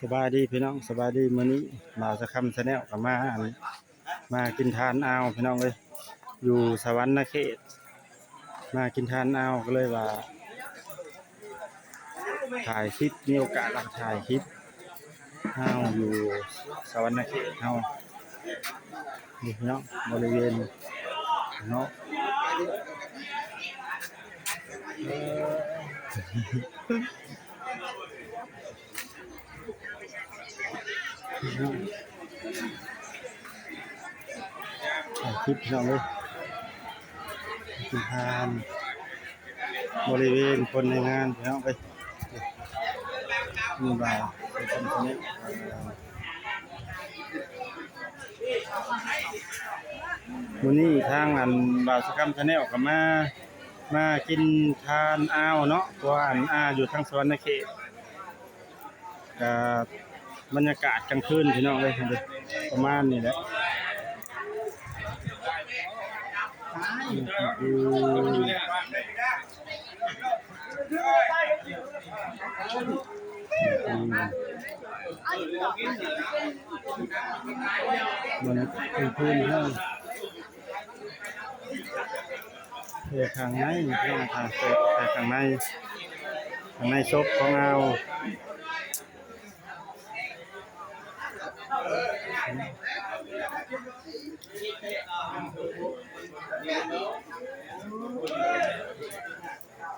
ສະບາຍດີພີ່ນ້ອງ ສະບາຍດີ. ມື້ນີ້ບ່າວສະຄຳ Channel ກໍມາ ອັນ ມາກິນທານອ່າວພີ່ນ້ອງເອີຍ ຢູ່ສະຫວັນນະເຂດ. ມາກິນທານອ່າວ ກໍເລີຍວ່າຖ່າຍຄລິບ ມີໂອກາດກໍຖ່າຍຄລິບ ເຮົາຢູ່ສະຫວັນນະເຂດເຮົາ ນີ້ພີ່ນ້ອງ ບໍລິເວນເນາະ. ຖ່າຍຄລິບພີ່ນ້ອງເອີຍ ກິນທານ ບໍລິເວນຄົນໃນງານພີ່ນ້ອງເອີຍ. ນີ້ບ່າວສະຄຳ ມື້ນີ້ທາງ ອັນ ບ່າວສະຄຳ Channel ກໍມາ ມາກິນທານອ່າວເນາະ ເພາະວ່າ ອັນ ອ່າ ຢູ່ທາງສະຫວັນນະເຂດ. ກະບັນຍາກາດກາງຄືນພີ່ນ້ອງເອີຍ ປະມານນີ້ແຫຼະ. ບັນຍາກາດກາງຄືນເຮົາ ເອີ ຂ້າງໃນ ຂ້າງໃນ ຂ້າງໃນສົບຂອງເຮົາ.